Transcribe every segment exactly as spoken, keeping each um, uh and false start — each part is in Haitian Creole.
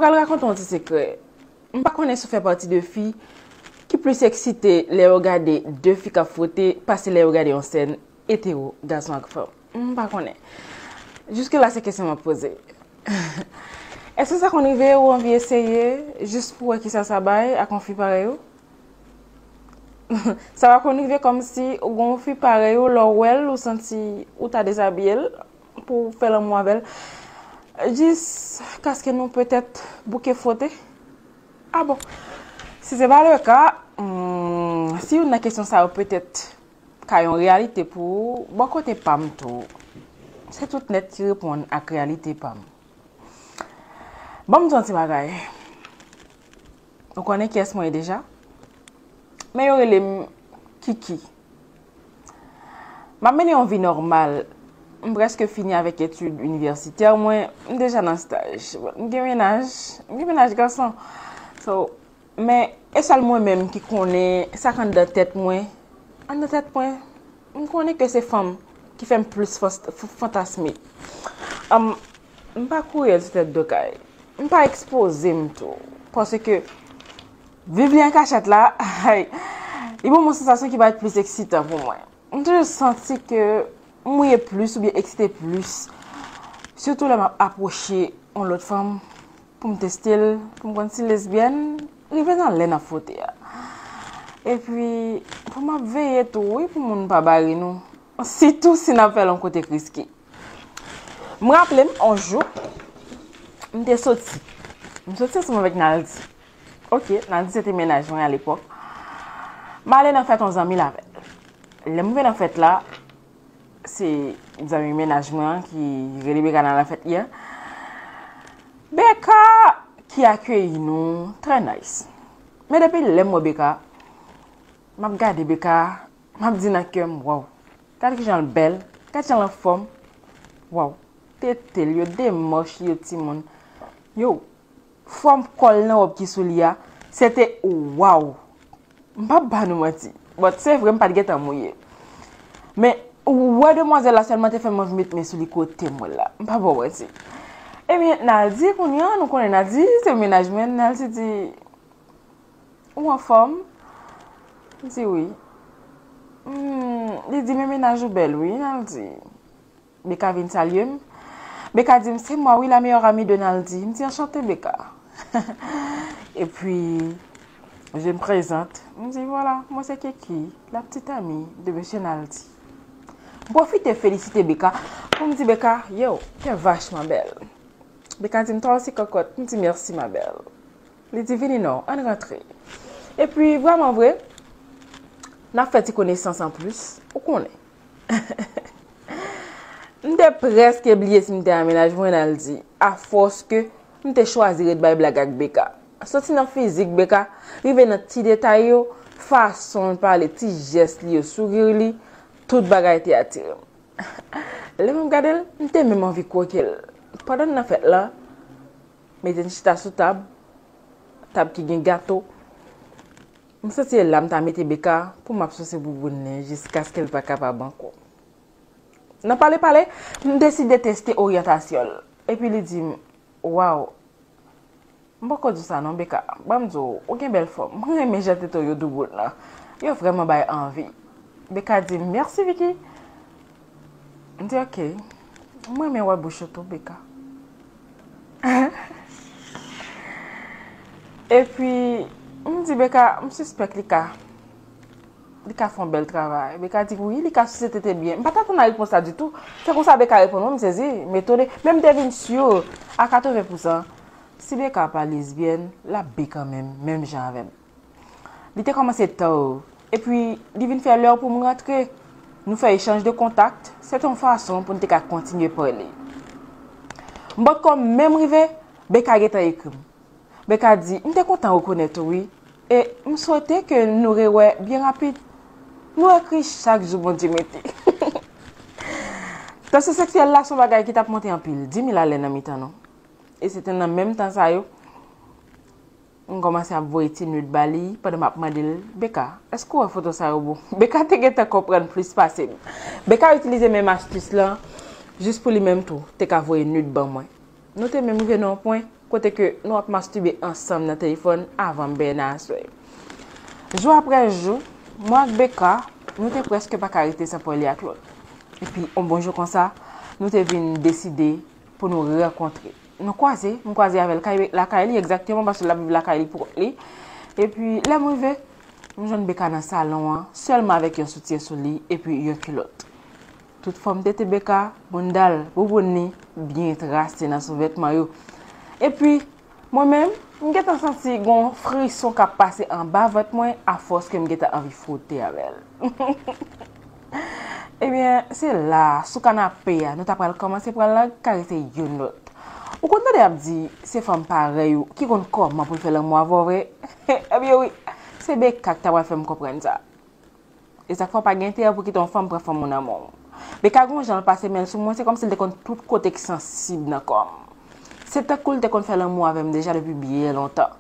Pral rakonte yon ti sekrè. M pa konnen si w fè pati de fi ki plis eksite lè yo gade de fi k ap fwote pase lè yo gade yon sèn etero, gason ak fanm. M pa konnen. Jiske la se kesyon m ap poze. Èske sa konn rive ou anvi eseye jis pou wè kisa sa bay ak yon fi parèy ou? Sa pa konn rive kòmsi ou gen yon fi parèy ou, lè w wè l, ou santi ou ta dezabiye l pou w fè lanmou avè l, jiskaske nou petèt bouke fwote? A bon. Si se pa le ka, hmm, si youn nan kesyon sa yo petèt ka yon reyalite pou ou, bò kote pa m tou, se tout nèt ki reponn ak reyalite pa m. Ban m di yon ti bagay. Ou konnen kiyès mwen ye deja? Men yo rele m Kiki. M ap mennen yon vi nòmal. M prèske fini avèk etid inivèsitè mwen. M deja nan staj. M gen mennaj. M gen mennaj gason. So, men e sèl mwen menm ki konnen sa k anndan tèt mwen. Anndan tèt mwen, m konnen ke se fanm ki fè m plis fans- f- fantasme. Am, m pa kouri sou tèt do kay. M pa ekspoze m tou. Paske viv li an kachèt la, ay, li ban m yon sansasyon ki parèt plis eksitan pou mwen. M toujou santi ke m mouye plis oubyen eksite plis. Sitou lè m ap apwoche yon lòt fanm pou m teste l, pou m konn si lesbyèn, rive nan lè n ap fwote a. Epi, pou m ap veye tou, wi, pou moun pa bare nou. Sitou si n ap fè l yon kote k riske. M raple m, yon jou, m te soti. M soti ansanm avèk Naldi. Ok, Naldi se te mennaj mwen alepòk. M ale nan fèt yon zanmi l avè l. Lè m rive nan fèt la, se zanmi mennaj mwen an ki rele Beka nan la fèt yè. Beka ki akeyi nou trè nice. Men depi lè m wè Beka, m ap gade Beka, m ap di nan kè m, waw, gade kijan l bèl, gade jan l anfòm. Waw, tete l yo, demòch li yo, timoun. Yo, fòm kò l nan wòb ki sou li a, se te waw. M p ap ba nou manti. But se vre, m pa t gentan mouye. Men, wè demwazèl la sèlman te fè m anvi met men sou li kote m wè l la. M p ap ba w manti. Ebyen, Naldi, kounye a, nou konnen Naldi, se mennaj mwen, Naldi di, ou anfòm? M di wi. Hmm, li di, men mennaj ou bèl wi, Naldi. Beka vin salye m. Beka di m, se mwa wi, la meilleure amie de Naldi. M di, anchante, Beka. Epi, je me présente. M di, voilà, moi c'est Kiki, la petite amie de monsieur Naldi. M pwofite felisite Beka pou m di Beka, yo, t'es vachement belle. Beka di m, toi aussi, cocotte. M di, merci, ma belle. Li di, vini non, ann rantre. Epi, vrèman vre, n ap fè ti konesans anplis, ou konnen. M te prèske bliye si m te a mennaj mwen, Naldi, afòs ke m te chwazi ret bay blag ak Beka. Soti nan fizik Beka, rive nan ti detay yo, fason l pale, ti jès li yo, souri li, tout bagay te atire m. Lè m ap gade l, m te menm anvi kwoke l. Pandan n nan fèt la, mete n chita sou tab, tab ki gen gato. M santi se la m ta mete Beka pou m ap souse bouboun li jiskaske l pa kapab ankò. Nan pale pale, m deside teste oryantasyon l. Epi li di m, waw, m poko di w sa non, Beka. Ban m di w, ou gen bèl fòm. Mwen renmen jan tete w yo douboun nan. Yo vrèman bay anvi. Beka di m, mèsi, Vicky. M di, ok. Mwen renmen wè bouch ou tou, Beka. Epi, m di, Beka, m sispèk li ka, li ka fè yon bèl travay. Beka di, wi, li ka souse tete byen. M pa t atann a repons la ditou. Se konsa Beka reponn mwen, m sezi, m etone. Men m te vin si a katreven pousan, si Beka pa lesbyèn, l ap bi kanmenm, menm jan avè m. Li te kòmanse tard, epi li vin fè lè pou m rantre. Nou fè echanj de kontak, se te yon fason pou n te ka kontinye pale. M potko menm rive, Beka gentan ekri m. Beka di, m te kontan rekonèt ou, wi, e m swete ke nou rewè byen rapid. Nou ekri chak jou Bondye mete. Tansyon seksyèl la se yon bagay ki t ap monte anpil, di mil alè nan mitan nou. E se te nan menm tan sa yo, m kòmanse ap voye ti nude ba li pandan m ap mande l, Beka, èske w wè foto sa yo bon? Beka te gentan konprann plis pase m. Beka itilize menm astis lan jis pou li menm tou te ka voye nude ban mwen. Nou te menm rive nan yon pwen, kote ke nou ap mastibe ansanm nan telefòn avan m benyen nan aswè. Jou apre jou, mwen ak Becca, nou te prèske pa ka rete san pale li ak lòt. Epi, yon bon jou konsa, nou te vin deside pou nou rankontre. Nou kwaze, m kwaze avè l kay, lakay li, egzakteman, paske l ap viv lakay li pwòp li. Epi, lè m rive, m jwenn Becca nan salon an, sèlman avèk yon soutyen sou li, epi yon kilòt. Tout fòm tete Becca, bounda l, bouboun li, byen trase nan souvètman yo. Epi, mwen menm, m gentan santi gon frison k ap pase anba vant mwen afòs ke m gentan anvi fwote avè l. Ebyen, se la, sou kanape a, nou ta pral kòmanse pral karese youn lòt. Ou konn tande y ap di, se fanm parèy ou ki konn kòman pou l fè lanmou avè w vre? Ebyen wi, se Becca ki ta pral fè m konprann sa. E sa k fè w pa gen enterè pou kite yon fanm pran fanm ou nan men w. Becca gen yon jan l pase men l sou mwen, se kòmsi l te konn tout kote k sansib nan kò m. Se tankou l te konn fè lanmou avè m deja depi byen lontan.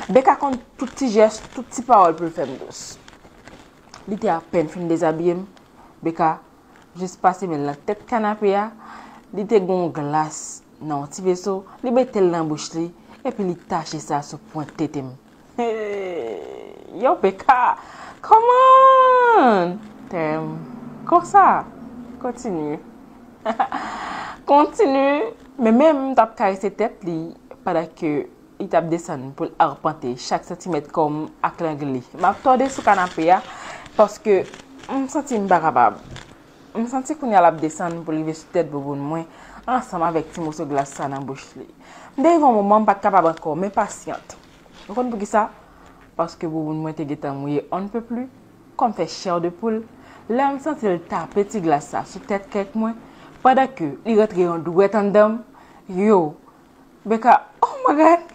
Becca konn tout ti jès, tout ti pawòl pou l fè m dous. Li te apèn fin dezabiye m, Becca jis pase men l nan tèt kanape a, li te gen yon glas nan yon ti veso, li mete l nan bouch li, epi li tache sa sou pwent tete m. Hey, yo, Becca, kòman? Tèm, konsa, kontinye. Kontinye, men menm m t ap karese tèt li, pandan ke li t ap desann pou l arpante chak santimèt kò m ak lang li. M ap tòde sou kanape a, paske m santi m pa kapab. M santi kounye a l ap desann pou l rive sou tèt bouboun mwen, ansanm avèk ti moso glas sa nan bouch li. M te rive yon moman m pa t kapab ankò, men pasyant. Ou konn poukisa? Paske bouboun mwen te gentan mouye on ne peut plus, kò m fè chair de poule. Lè m santi l tape ti glas sa sou tèt kèk mwen, pandan ke li rantre yon dwèt anndan m, yo, Becca, oh my God!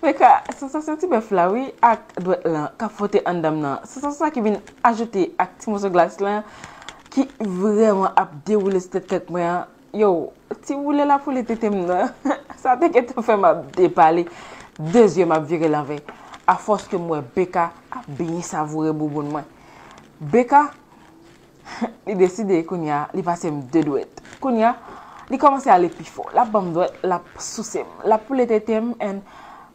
Becca, sansasyon ti bèf la, wi, ak dwèt lan k ap fwote anndan m nan. Sansasyon sa ki vin ajoute ak ti moso glas lan ki vrèman ap dewoule sou tèt kèk mwen an. Yo, ti woule la pou li tete m nan. Sa te gentan fè m ap depale. De zye m ap vire l anvè. Afòs ke m wè Becca ap byen savoure bouboun mwen. Becca, li deside kounye a, li pase m de dwèt. Kounye a, li kòmanse ale pi fò. L ap ban m dwèt, l ap souse m, l ap woule tete m, and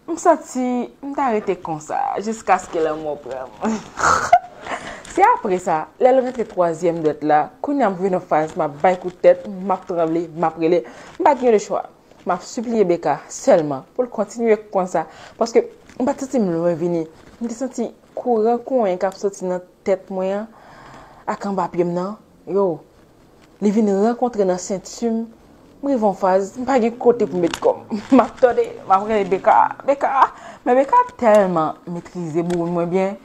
m santi m ta rete konsa jiskaske lanmò pran m. Se apre sa, lè l rantre twazyèm dwèt la, kounye a m vin nan faz m ap bay kout tèt, m ap tranble, m ap rele, m pa t gen lechwa. M ap sipliye Becca sèlman pou l kontinye konsa, paske m pa t santi m lwen vini. M te santi kouran konyen k ap soti nan tèt mwen an ak anba pye m nan, yo, li vin rankontre nan senti m. M rive yon faz, m pa gen kote pou met kò m. M ap tòde, m ap rele Becca, Becca. Men Becca tèlman metrize bouboun mwen byen.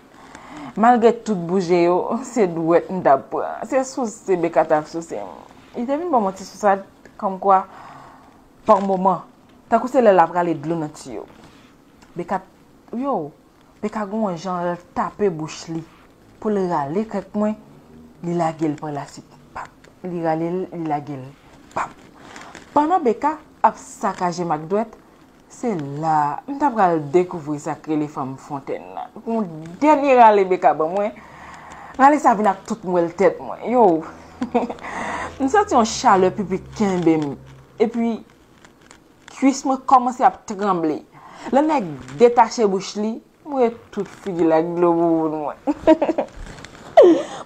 Malgre tout bouje yo, se dwèt m t ap pran. Se souse Becca t ap souse m. Li te vin ban m yon ti sousad, kòmkwa, pa moman, tankou se lè l ap rale dlo nan tiyo. Becca, yo, Becca gen yon jan l tape bouch li pou l rale kèk mwen, li lage l pa lasit. Pap! Li rale l, li lage l. Pap! Pandan Becca ap sakaje m ak dwèt, se la m ta pral dekouvri sa k rele fanm fontèn nan. Yon dènye rale Becca ban mwen, rale sa vin ak tout mwèl tèt mwen. Yo! M santi yon chalè pipi kenbe m. Epi, Kwis mwen kòmanse ap tranble. Lè nèg detache bouch li, m wè tout figi l ak dlo bouboun mwen.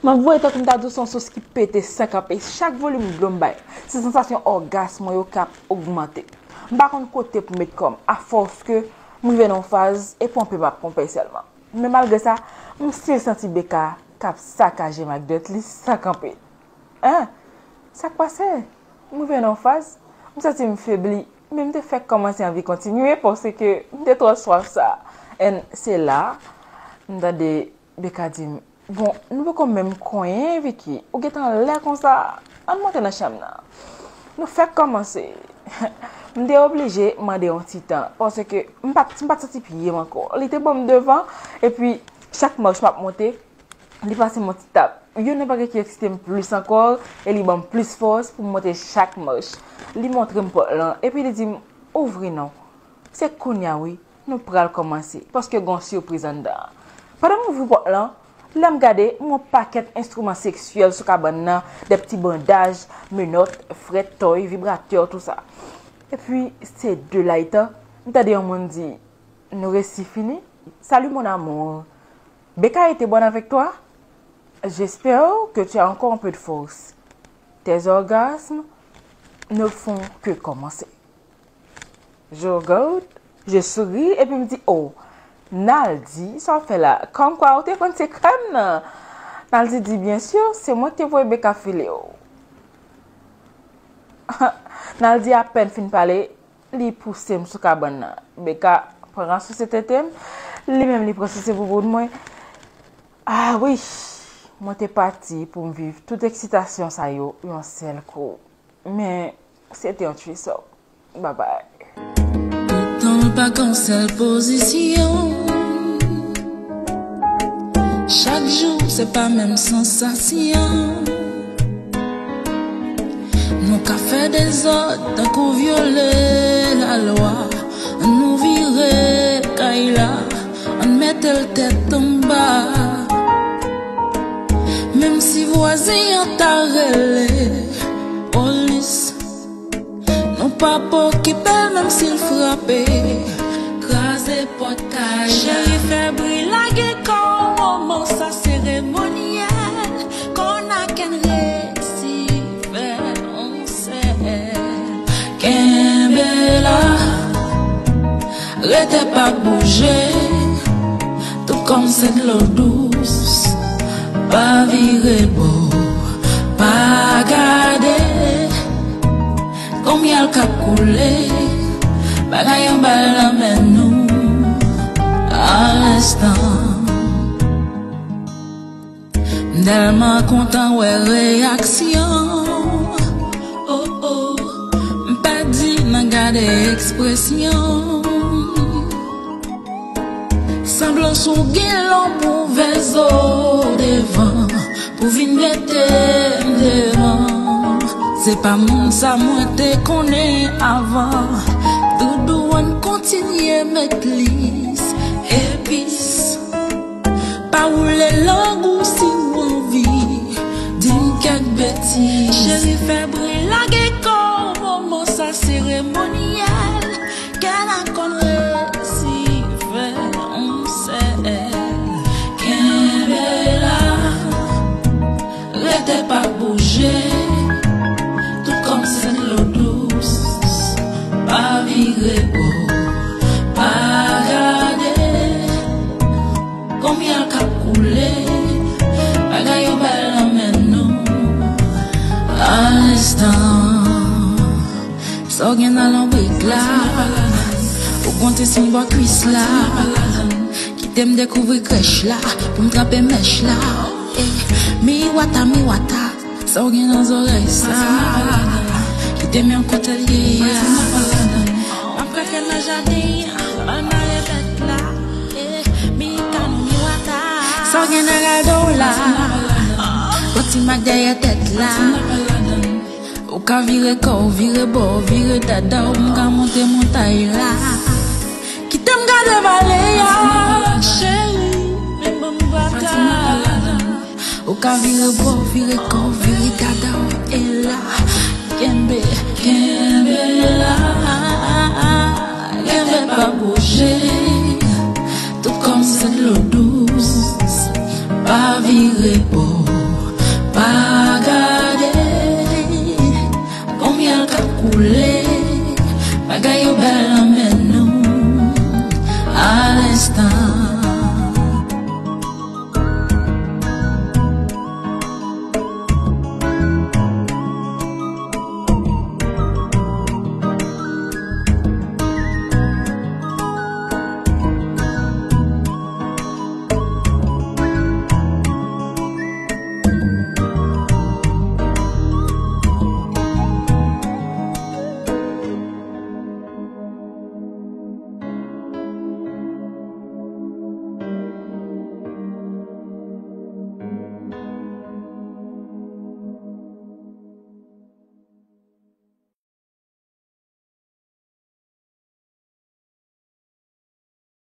M ap voye tankou m ta di w se yon sous ki pete san kanpe. Chak volim dlo m bay, se sansasyon ògasm mwen yo k ap ogmante. M pa konn kote pou met kò m, afòs ke m rive nan yon faz, e ponpe m ap ponpe sèlman. Men malgre sa, m still santi Becca k ap sakaje m ak dwèt li san kanpe. Hein? Sa k pase? M rive nan yon faz, m santi m febli, men m te fèk kòmanse anvi kontinye paske m te twò swaf sa. And se la, m tande Becca di m, bon, nou poko menm konyen, Vicky, ou gentan lè konsa, ann monte nan chanm nan. Nou fèk kòmanse. M te oblije mande yon ti tan, paske m pa t, m pa t santi pye m ankò. Li te ban m devan, epi chak mach m ap monte, li pase m yon ti tap. Youn nan bagay ki eksite m plis ankò, e li ban m plis fòs pou m monte chak mach. Li montre m pòt lan, epi li di m, ouvri non. Se kounye a wi, nou pral kòmanse, paske gen yon sipriz anndan an. Pandan m ouvri pòt lan, lè m gade, m wè yon pakèt enstriman seksyèl sou kabann nan, de ti bandaj, menòt, frèt, tòy, vibratè, tou sa. Epi, se de la etan, M tande yon moun di, nou resi fini? Salut mon amour. Becca a été bonne avec toi? J'espère que tu as encore un peu de force. Tes orgasmes ne font que commencer. Je regarde, je souris, epi m di, oh, Naldi, sa w ap fè la? Kòmkwa ou te konn sekrè m nan. Naldi di, bien sûr, se mwen ki te voye Becca file w. Naldi apèn fin pale, li pouse m sou kabann nan. Becca pran souse tete m, li menm li pran souse bouboun mwen. Ah wi, mwen te pati pou m viv tout eksitasyon sa yo yon sèl kou. Men, se te yon threesome. Babay. Poutan l pa gen yon sèl pozisyon. Chak jou, se pa menm sansasyon. Nou ka fè dezòd tankou vyole lalwa. Ann nou vire kay la, ann mete l tèt anba. Menm si vwazen an ta rele polis, nou p ap okipe l menm si l frape. Kraze pòt kay la. Cheri, fè bri, lage kò w, moman sa seremonyèl. Kò n ak kè n resi fè yon sèl. Kenbe la, rete pa bouje. Tou kòm se dlo dous, pa vire bò, pa gade. Gon myèl k ap koule, bagay yo bèl nan men nou. A lenstan. M tèlman kontan wè reyaksyon. Oh, oh. M pa di nan gade ekspresyon. Sanble w sou gen lonbou vezo devan pou vin mete m devan. Se pa moun sa mwen te konnen avan. Doudou, ann kontinye met plis epis. Pa woule lang ou si w anvi di m kèk betiz. Cheri, fè bri, lage kò w, moman sa seremonyèl. Kè n ak kò n resi fè yon sèl. Kenbe la, rete pa bouje. Tou kòm se dlo dous, pa vire bò, pa gade. Gon myèl k ap koule, bagay yo bèl nan men nou. A lenstan. Sa w gen nan lonbrik la, ou konte si m bò kwis la. Kite m dekouvri krèch la, pou m tranpe mèch la. Eh, miwata, miwata, sa w gen nan zòrèy sa? Kite m yon kote l ye a. M ap rantre nan jaden, al mare bèt la. Eh, mi tanou, miwata, sa w gen nan rado w la? Yon ti mak dèyè tèt la. Ou ka vire kò w, vire bò w, vire dada w, m ka monte montay la. Kite m gade vale a, cheri, men ban m bata. Ou ka vire bò w, vire kò w, vire dada w, e la. Kenbe, kenbe la, kenbe pa bouje. Tou kòm se dlo dous, pa vire bò, pa gade. Gon myèl k ap koule, bagay yo bèl nan men nou. A lenstan.